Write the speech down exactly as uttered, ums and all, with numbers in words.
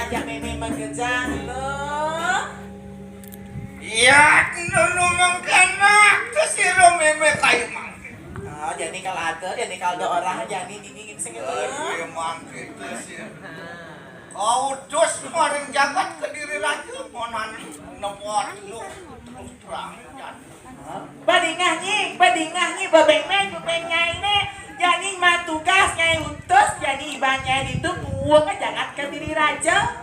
Ajak mémé mangkejang lo. Iya, nunu mangkana ke sira mémé kayu mangke. Oh, jadi kalau ada, jadi kalau ada orang jadi dini sing itu ya. Kayu mangke itu sih. Kau dus maring jagat Kediri Raja, monan nepot lu terus terang. Badingah nyi, badingah nyi, bebeng neng, bebeng nyai ne. Jadi mah tugas nyai utus, jadi iban nyai itu puwung jagat Kediri Raja.